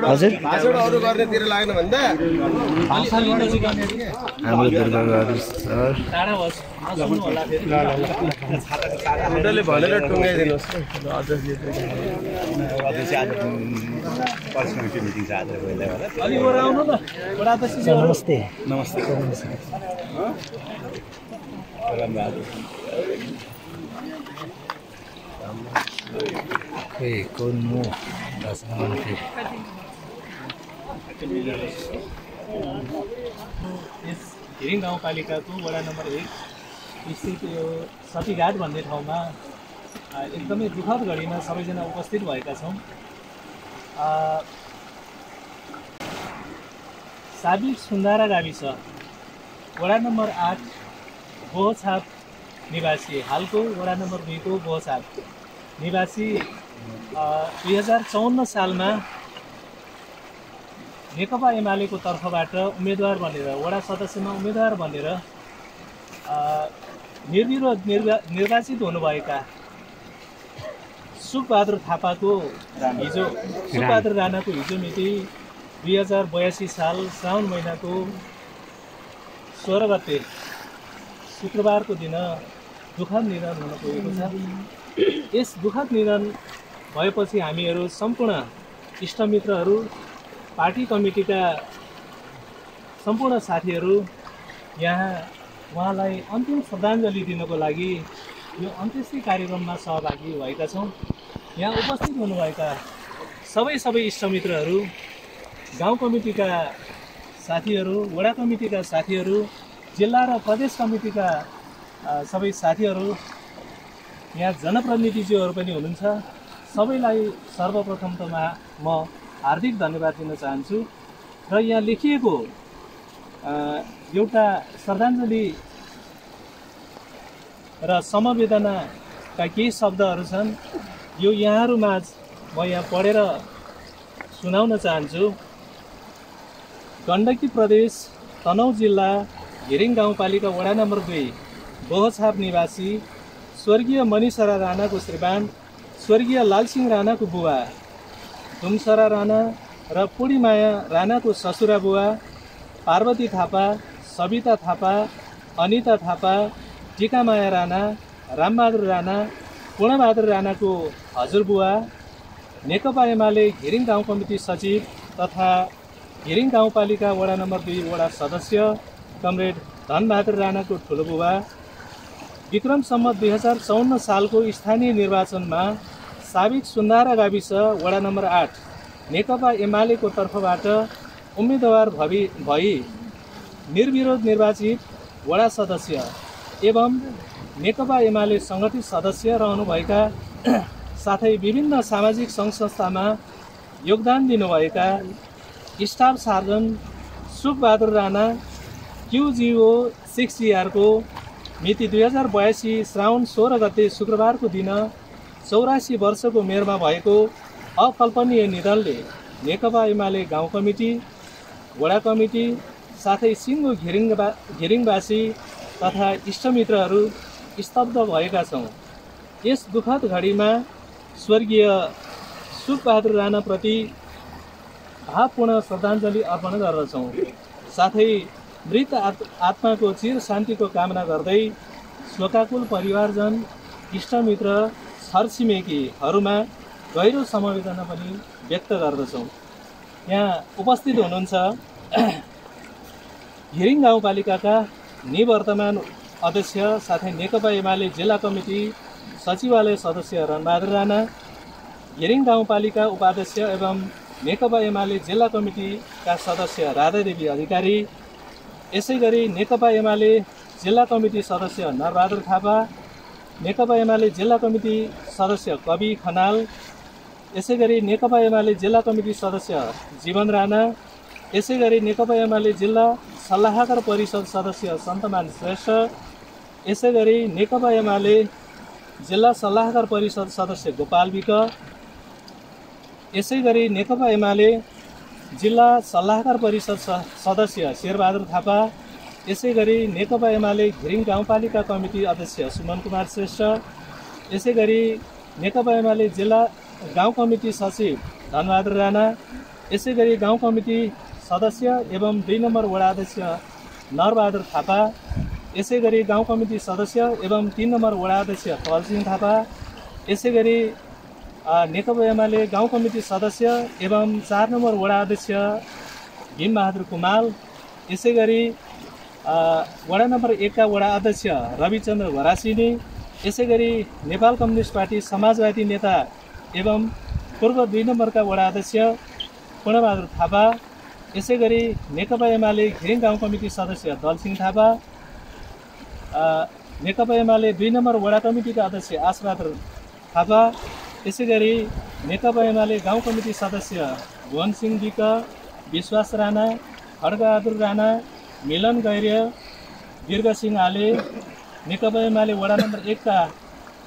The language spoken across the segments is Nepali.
हजुर भाषण अरु गर्नेतिर लाग्न भन्दा हाम्रो दुर्गागाडी सर एउटाले भनेर टुङ्गाइदिनुहोस् नमस्ते नमस्ते खोइ कौन मो घिरिङ गाउँपालिकाको वडा नम्बर 1 स्थित यो सतीघाट भन्ने ठाउँमा एकदमै दुःखद घडीमा सबैजना उपस्थित भएका छौँ। साबिक सुन्दारा गाविस वडा नम्बर 8 बोहछाप निवासी, हालको वडा नम्बर 2 को बोहछाप निवासी 2054 सालमा नेकपा एमालेको तर्फबाट उम्मेदवार बनेर वडा सदस्यमा उम्मेदवार बनेर निर्विरोध निर्वाचित हुनुभएका सुखबहादुर थापाको सुखबहादुर राणाको हिजो मिति 2082 साल श्रावण महिनाको 16 गते शुक्रबारको दिन दुःखद निधन हुन पुगेको छ। यस दुःखद निधन भएपछि हामीहरू सम्पूर्ण इष्टमित्रहरू, पार्टी कमिटीका सम्पूर्ण साथीहरू यहाँ उहाँलाई अन्तिम श्रद्धाञ्जली दिनको लागि यो अन्त्येष्टि कार्यक्रममा सहभागी भएका छौँ। यहाँ उपस्थित हुनुभएका सबै इष्टमित्रहरू, गाउँ कमिटीका साथीहरू, वडा कमिटीका साथीहरू, जिल्ला र प्रदेश कमिटीका सबै साथीहरू, यहाँ जनप्रतिनिधिज्यूहरू पनि हुनुहुन्छ। सबैलाई सर्वप्रथम त म हार्दिक धन्यवाद दिन चाहन्छु। र यहाँ लेखिएको एउटा श्रद्धाञ्जली र समवेदनाका केही शब्दहरू छन्, यो यहाँहरूमाझ म यहाँ पढेर सुनाउन चाहन्छु। गण्डकी प्रदेश तनहुँ जिल्ला घिरिङ गाउँपालिका वडा नम्बर 2 बोहछाप निवासी स्वर्गीय मणिसरा राणाको श्रीमान स्वर्गीय लालसिंह राणाको बुवा धुमसरा राणा र पूर्णिमाया राणाको ससुरा बुवा पार्वती थापा, सविता थापा, अनिता थापा, टिकामाया राणा, रामबहादुर राणा, पूर्णबहादुर राणाको हजुरबुवा, नेकपा एमाले घिरिङ गाउँ कमिटी सचिव तथा घिरिङ गाउँपालिका वडा नम्बर 2 वडा सदस्य कमरेड धनबहादुर राणाको ठुलोबुवा, विक्रम सम्वत 2054 सालको स्थानीय निर्वाचनमा साबिक सुन्दारा गाविस वडा नम्बर 8 नेकपा एमालेको तर्फबाट उम्मेदवार भई निर्विरोध निर्वाचित वडा सदस्य एवं नेकपा एमाले सङ्गठित सदस्य रहनुभएका साथै विभिन्न सामाजिक सङ्घ संस्थामा योगदान दिनुभएका staff sergeant Sukhbahadur Rana QGO 6GR को मिति 2082 श्रावण 16 गते शुक्रबारको दिन 84 वर्षको उमेरमा भएको अकल्पनीय निधनले नेकपा एमाले गाउँ कमिटी, वडा कमिटी साथै सिङ्गो घिरिङवासी तथा इष्टमित्रहरू स्तब्ध भएका छौँ। यस दुःखद घडीमा स्वर्गीय सुखबहादुर राणाप्रति भावपूर्ण श्रद्धाञ्जली अर्पण गर्दछौँ। साथै मृत आत्माको चिर शान्तिको कामना गर्दै शोकाकुल परिवारजन, इष्टमित्र, छरछिमेकीहरूमा गहिरो समवेदना पनि व्यक्त गर्दछौँ। यहाँ उपस्थित हुनुहुन्छ घिरिङ गाउँपालिकाका निवर्तमान अध्यक्ष साथै नेकपा एमाले जिल्ला कमिटी सचिवालय सदस्य रणबहादुर राणा, घिरिङ गाउँपालिका उपाध्यक्ष एवं नेकपा एमाले जिल्ला कमिटीका सदस्य राधादेवी अधिकारी, यसैगरी नेकपा एमाले जिल्ला कमिटी सदस्य नरबहादुर थापा, नेकपा एमाले जिल्ला कमिटी सदस्य कवि खनाल, यसैगरी नेकपा एमाले जिल्ला कमिटी सदस्य जीवन राणा, यसैगरी नेकपा एमाले जिल्ला सल्लाहकार परिषद सदस्य सन्तमान श्रेष्ठ, यसैगरी नेकपा एमाले जिल्ला सल्लाहकार परिषद सदस्य गोपाल विक, यसैगरी नेकपा एमाले जिल्ला सल्लाहकार परिषद सदस्य शेरबहादुर थापा, यसैगरी नेकपा एमाले घिरिङ गाउँपालिका कमिटी अध्यक्ष सुमन कुमार श्रेष्ठ, यसैगरी नेकपा एमाले जिल्ला गाउँ कमिटी सचिव धनबहादुर राणा, यसै गरी गाउँ कमिटी सदस्य एवं 2 नम्बर वडा अध्यक्ष नरबहादुर थापा, यसै गरी गाउँ कमिटी सदस्य एवं 3 नम्बर वडा अध्यक्ष कवलसिंह थापा, यसै गरी नेकपा एमाले गाउँ कमिटी सदस्य एवं 4 नम्बर वडा अध्यक्ष भीमबहादुर कुमाल, यसै गरी वडा नम्बर 1 का वडा अध्यक्ष रविचन्द्र घरासिनी, यसै गरी नेपाल कम्युनिस्ट पार्टी समाजवादी नेता एवं पूर्व 2 नम्बरका वडा अध्यक्ष पूर्णबहादुर थापा, यसै गरी नेकपा एमाले घिरिङ गाउँ कमिटी सदस्य दलसिंह थापा, नेकपा एमाले 2 नम्बर वडा कमिटीका अध्यक्ष आशबहादुर थापा, यसै गरी नेकपा एमाले गाउँ कमिटी सदस्य भुवनसिंह विक, विश्वास राणा, खड्गबहादुर राणा, मिलन गैर्य, वीरगसिंह आले, नेकपा एमाले वडा नम्बर 1 का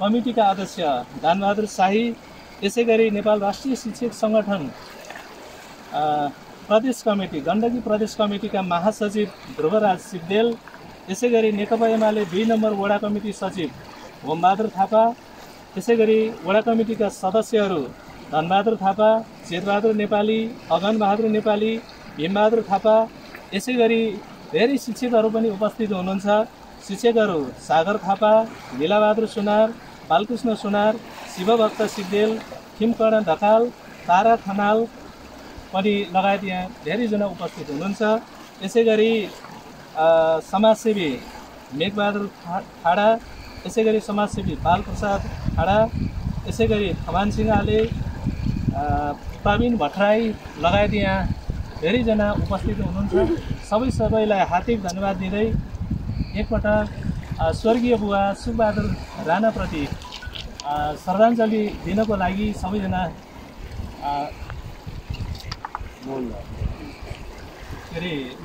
कमिटीका अध्यक्ष दानबहादुर शाही, यसै गरी नेपाल राष्ट्रिय शिक्षक सङ्गठन प्रदेश कमिटी गण्डकी प्रदेश कमिटीका महासचिव ध्रुवराज सिग्देल, यसै गरी नेकपा एमाले 2 नम्बर वडा कमिटी सचिव होमबहादुर थापा, यसै गरी वडा कमिटीका सदस्यहरू धनबहादुर थापा, चेतबहादुर नेपाली, अगनबहादुर नेपाली, भीमबहादुर थापा, यसै गरी धेरै शिक्षकहरू पनि उपस्थित हुनुहुन्छ। शिक्षकहरू सागर थापा, लीलाबहादुर सुनार, बालकृष्ण सुनार, शिवभक्त सिग्देल, खिमकर्ण ढकाल, तारा खनाल पनि लगायत यहाँ धेरैजना उपस्थित हुनुहुन्छ। यसै गरी समाजसेवी मेघबहादुर ठाडा, यसै गरी समाजसेवी बालप्रसाद ठाडा, यसै गरी खमानसिंह आले, प्रवीण भट्टराई लगायत यहाँ धेरैजना उपस्थित हुनुहुन्छ। सबैलाई हार्दिक धन्यवाद दिँदै एकपटक स्वर्गीय बुवा सुखबहादुर राणाप्रति श्रद्धाञ्जली दिनको लागि सबैजना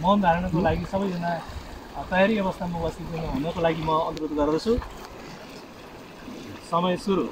मौन धारणको लागि सबैजना तयारी अवस्थामा उपस्थित हुनको लागि म अनुरोध गर्दछु। समय सुरु।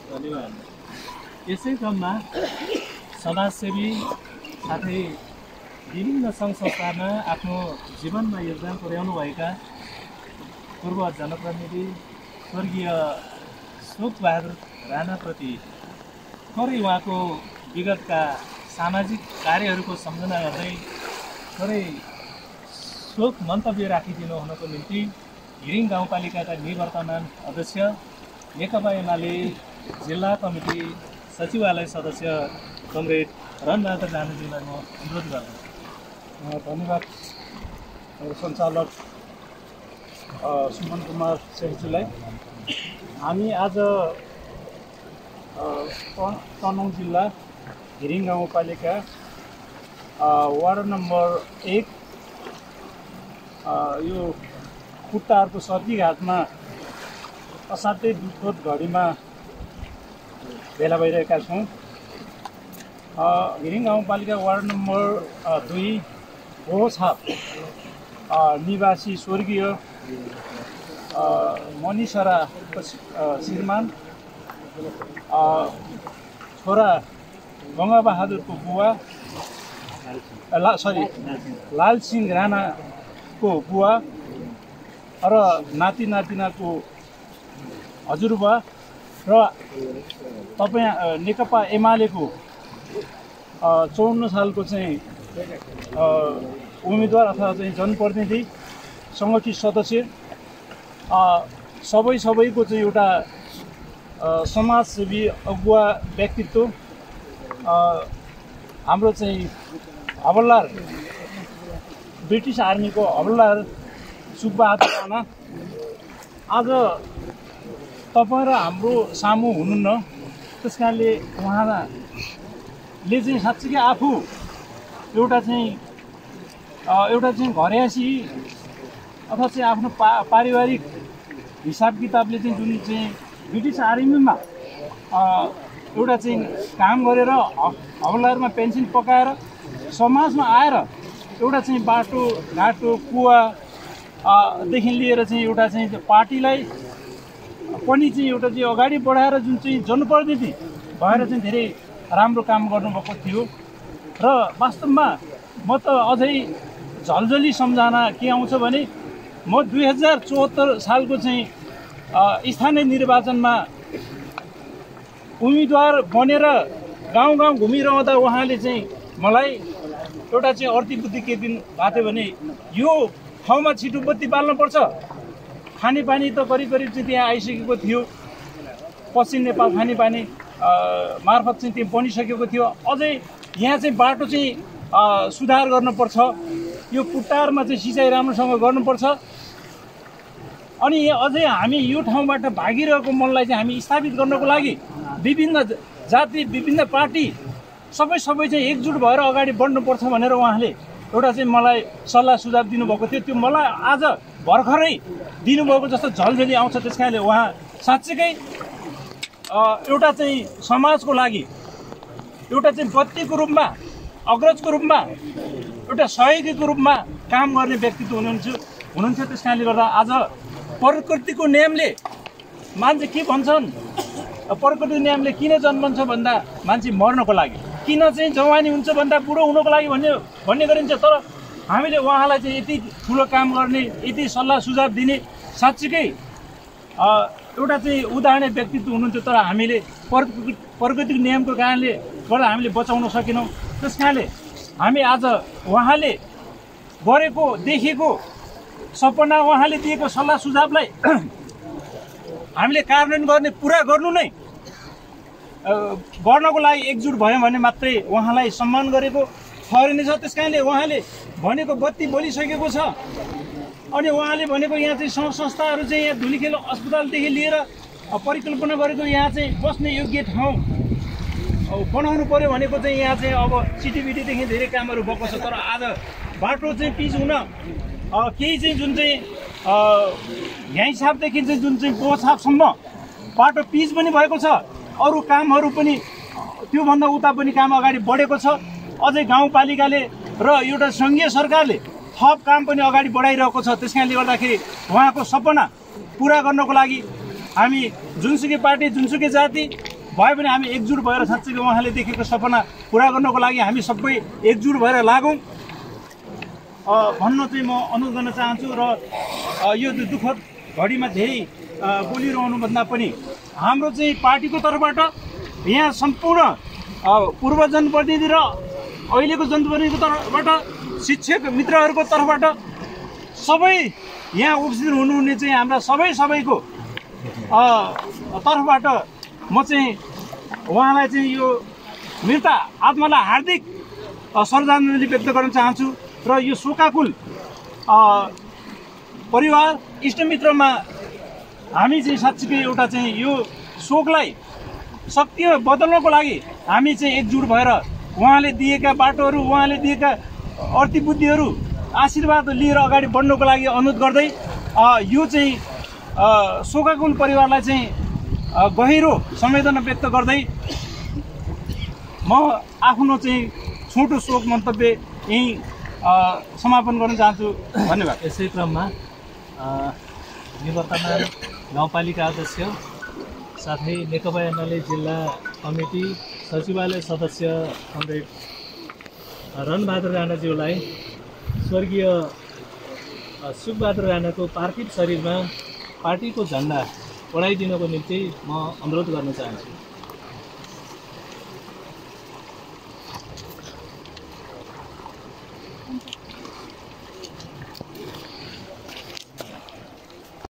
धन्यवाद। यसै क्रममा समाजसेवी साथै विभिन्न सङ्घ संस्थामा आफ्नो जीवनमा योगदान पुर्याउनुभएका पूर्व जनप्रतिनिधि स्वर्गीय सुखबहादुर राणाप्रति थोरै उहाँको विगतका सामाजिक कार्यहरूको सम्झना गर्दै थोरै शोक मन्तव्य राखिदिनु हुनको निम्ति घिरिङ गाउँपालिकाका निवर्तमान अध्यक्ष नेकपा एमाले जिल्ला कमिटी सचिवालय सदस्य कमरेड रणबहादुर राणाजीलाई म अनुरोध गर्दछु। धन्यवाद सञ्चालक सुमन कुमार सेठजीलाई। हामी आज तनहुँ जिल्ला घिरिङ गाउँपालिका वार्ड नम्बर 1 यो खुट्टाहरूको सर्दीघाटमा असाध्यै दुःखद घडीमा भेला भइरहेका छौँ। घिरिङ गाउँपालिका वार्ड नम्बर 2 होछाप निवासी स्वर्गीय मनिषरा श्रीमान छोरा गङ्गाबहादुरको बुवा लालसिंह राणाको बुवा र नाति नातिनाको हजुरबा र तपाईँ नेकपा एमालेको 54 सालको चाहिँ उम्मेदवार अथवा चाहिँ जनप्रतिनिधि सङ्गठित सदस्य सबैको चाहिँ एउटा समाजसेवी अगुवा व्यक्तित्व हाम्रो चाहिँ हवलदार ब्रिटिस आर्मीको हवलदार सुखबहादुर राणा आज तपाईँ र हाम्रो सामु हुनुहुन्न, त्यस कारणले उहाँले चाहिँ साँच्चीकै आफू एउटा चाहिँ घरयासी अथवा चाहिँ आफ्नो पारिवारिक हिसाब किताबले चाहिँ जुन चाहिँ ब्रिटिस आर्मीमा एउटा चाहिँ काम गरेर हवलदारमा पेन्सन पकाएर समाजमा आएर एउटा चाहिँ बाटो घाटो कुवादेखि लिएर चाहिँ एउटा चाहिँ पार्टीलाई पनि चाहिँ एउटा चाहिँ अगाडि बढाएर जुन चाहिँ जनप्रतिनिधि भएर चाहिँ धेरै राम्रो काम गर्नुभएको थियो। र वास्तवमा म त अझै झल्झली सम्झना के आउँछ भने म 2074 सालको चाहिँ स्थानीय निर्वाचनमा उम्मेदवार बनेर गाउँ गाउँ घुमिरहँदा उहाँले चाहिँ मलाई एउटा चाहिँ अर्थी बुद्धि के दिन भएको थियो भने यो ठाउँमा छिटो बत्ती बाल्नुपर्छ। खानेपानी त करिब करिब चाहिँ त्यहाँ आइसकेको थियो, पश्चिम नेपाल खानेपानी मार्फत चाहिँ त्यो बनिसकेको थियो। अझै यहाँ चाहिँ बाटो चाहिँ सुधार गर्नुपर्छ, यो पुट्टारमा चाहिँ सिँचाइ राम्रोसँग गर्नुपर्छ। अनि अझै हामी यो ठाउँबाट भागिरहेको मनलाई चाहिँ हामी स्थापित गर्नको लागि विभिन्न जाति विभिन्न पार्टी सबै चाहिँ एकजुट भएर अगाडि बढ्नुपर्छ भनेर उहाँले एउटा चाहिँ मलाई सल्लाह सुझाव दिनुभएको थियो। त्यो मलाई आज भर्खरै दिनुभएको जस्तो झल्झली आउँछ। त्यस कारणले उहाँ साँच्चीकै एउटा चाहिँ समाजको लागि एउटा चाहिँ बत्तीको रूपमा अग्रजको रूपमा एउटा सहयोगीको रूपमा काम गर्ने व्यक्तित्व हुनुहुन्थ्यो। त्यस कारणले गर्दा आज प्रकृतिको नियमले मान्छे के भन्छन्, प्रकृतिको नियमले किन जन्मन्छ भन्दा मान्छे मर्नको लागि, किन चाहिँ जवानी हुन्छ भन्दा बुढो हुनको लागि भन्ने गरिन्छ। तर हामीले उहाँलाई चाहिँ यति ठुलो काम गर्ने, यति सल्लाह सुझाव दिने साँच्चीकै एउटा चाहिँ उदाहरणीय व्यक्तित्व हुनुहुन्थ्यो। तर हामीले प्रकृतिको नियमको कारणले गर्दा हामीले बचाउन सकेनौँ। त्यस कारणले हामी आज उहाँले गरेको देखेको सपना, उहाँले दिएको सल्लाह सुझावलाई हामीले कार्यान्वयन गर्ने पुरा गर्नु नै गर्नको लागि एकजुट भयो भने मात्रै उहाँलाई सम्मान गरेको ठहरिनेछ। त्यस कारणले उहाँले भनेको बत्ती बलिसकेको छ। अनि उहाँले भनेको यहाँ चाहिँ सङ्घ संस्थाहरू चाहिँ यहाँ धुलीखेल अस्पतालदेखि लिएर परिकल्पना गरेको यहाँ चाहिँ बस्ने योग्य ठाउँ बनाउनु पर्यो भनेको चाहिँ यहाँ चाहिँ अब सिटिबिटीदेखि धेरै कामहरू भएको छ। तर आज बाटो चाहिँ पिच हुन केही चाहिँ जुन चाहिँ यहीँ छापदेखि चाहिँ जुन चाहिँ गोछापसम्म बाटो पिच पनि भएको छ, अरू कामहरू पनि त्योभन्दा उता पनि काम अगाडि बढेको छ। अझै गाउँपालिकाले र एउटा सङ्घीय सरकारले थप काम पनि अगाडि बढाइरहेको छ। त्यस कारणले गर्दाखेरि उहाँको सपना पुरा गर्नको लागि हामी जुनसुकै पार्टी जुनसुकै जाति भए पनि हामी एकजुट भएर साँच्चै उहाँले देखेको सपना पुरा गर्नको लागि हामी सबै एकजुट भएर लागौँ भन्न चाहिँ म अनुरोध गर्न चाहन्छु। र यो दुःखद घडीमा धेरै बोलिरहनुभन्दा पनि हाम्रो चाहिँ पार्टीको तर्फबाट यहाँ सम्पूर्ण पूर्व जनप्रतिनिधि र अहिलेको जनप्रतिनिधिको तर्फबाट शिक्षक मित्रहरूको तर्फबाट सबै यहाँ उपस्थित हुनुहुने चाहिँ हाम्रा सबैको तर्फबाट म चाहिँ उहाँलाई चाहिँ यो मृत आत्मालाई हार्दिक श्रद्धाञ्जली व्यक्त गर्न चाहन्छु। र यो शोकाकुल परिवार इष्टमित्रमा हामी चाहिँ साँच्चीकै एउटा चाहिँ यो शोकलाई शक्तिमा बदल्नको लागि हामी चाहिँ एकजुट भएर उहाँले दिएका बाटोहरू, उहाँले दिएका अर्थी बुद्धिहरू आशीर्वाद लिएर अगाडि बढ्नको लागि अनुरोध गर्दै यो चाहिँ शोकाकुल परिवारलाई चाहिँ गहिरो संवेदना व्यक्त गर्दै म आफ्नो चाहिँ छोटो शोक मन्तव्य यहीँ समापन गर्न चाहन्छु। धन्यवाद। यसै क्रममा निवर्तमान गाउँपालिका अध्यक्ष साथै नेकपा एमाले जिल्ला कमिटी सचिवालय सदस्य कमरेड रणबहादुर राणाज्यूलाई स्वर्गीय सुखबहादुर राणाको पार्थिव शरीरमा पार्टीको झन्डा ओढाइदिनको निम्ति म अनुरोध गर्न चाहन्छु।